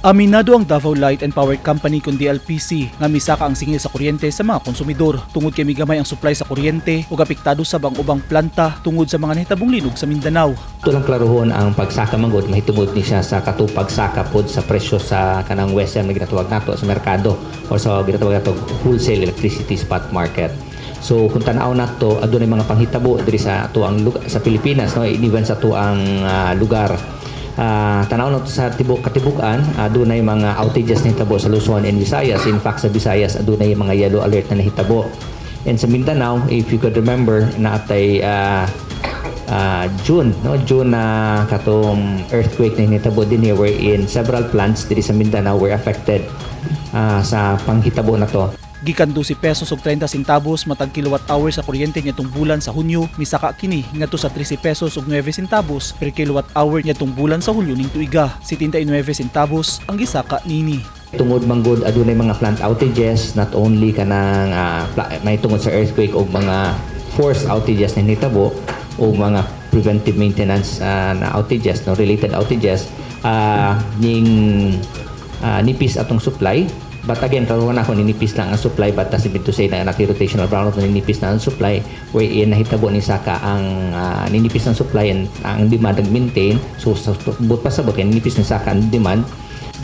Aminado ang Davao Light and Power Company kon DLPC nga misaka ang singil sa kuryente sa mga konsumidor tungod kay migamay ang supply sa kuryente ug apektado sab ang ubang planta tungod sa mga nahitabong linog sa Mindanao. Ito lang klarohon, ang pagsaka manggod mahitungod ni siya sa katong pagsaka pod sa presyo sa kanang WESM na ginatawag nato sa merkado or sa ginatawag nato wholesale electricity spot market. So kung tan-aw nato, adunay mga panghitabo diri sa atoang lugar sa Pilipinas, no, even sa atoang lugar. Tanaw nato sa tibok katibukan, adunay mga outages na nahitabo sa Luzon and Visayas. In fact, sa Visayas adunay mga yellow alert na nahitabo. And sa Mindanao, if you could remember, naatay June, no, June na katong earthquake na nahitabo dinhi wherein several plants diri sa Mindanao were affected sa panghitabo na to. Gikan 12 pesos ug 30 centavos matag kilowatt hour sa kuryente niadtong bulan sa Hunyo, misaka kini ngadto sa 13 pesos ug 9 centavos per kilowatt hour niadtong bulan sa Hulyo ning tuiga. 79 centavos ang gisaka nini. Tungod manggod adunay mga plant outages, not only kanang may tungod sa earthquake o mga forced outages na nahitabo o mga preventive maintenance na outages, no, related outages, ning nipis atong supply. But again, karon ako, ninipis lang ang supply, but doesn't mean to say na natin rotational brownout na ninipis na ang supply wherein nahitabo ni saka ang ninipis ang supply and ang demand nag-maintain. So sa buot pasabot kay ninipis ni saka ang demand.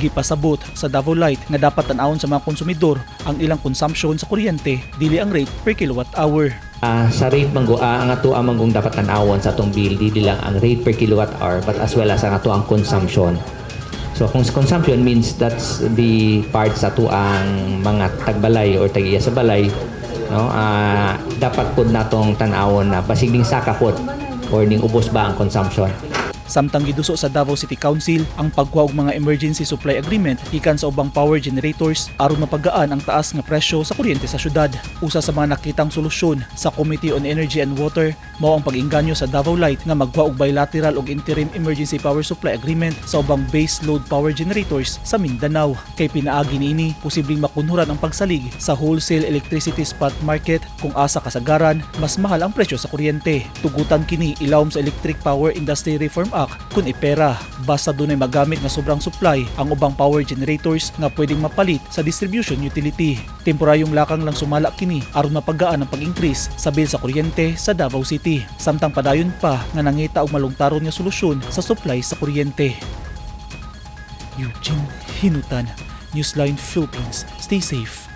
Gipasabot sa Davao Light nga dapat tan-awon sa mga konsumidor ang ilang consumption sa kuryente, dili ang rate per kilowatt hour. Sa rate manggo, ang ato ang manggong dapat tan-awon sa atong bill, dili lang ang rate per kilowatt hour but as well as ang ato ang consumption. So kung consumption means that's the part sa ato ang mga tagbalay or tag-iya sa balay, no, dapat pud natong tan-awon na basig ning saka pod or ning ubos ba ang consumption. Samtang giduso sa Davao City Council ang pagkuha og mga emergency supply agreement gikan sa ubang power generators aron mapagaan ang taas nga presyo sa kuryente sa syudad. Usa sa mga nakitang solusyon sa Committee on Energy and Water mao ang pag-inganyo sa Davao Light nga magkuha og bilateral og interim emergency power supply agreement sa ubang base load power generators sa Mindanao. Kay pinaagi niini, posibleng makunhuran ang pagsalig sa wholesale electricity spot market kung asa kasagaran mas mahal ang presyo sa kuryente. Tugutan kini ilawom sa Electric Power Industry Reform Act kung ipera basta dunay magamit nga sobrang supply ang ubang power generators nga pwedeng mapalit sa distribution utility. Temporayong lakang lang sumala kini aron mapagaan ang pag-increase sa bill sa kuryente sa Davao City. Samtang padayon pa nga nangita og malungtaron nga solusyon sa supply sa kuryente. Eugene Hinutan, Newsline Philippines. Stay safe.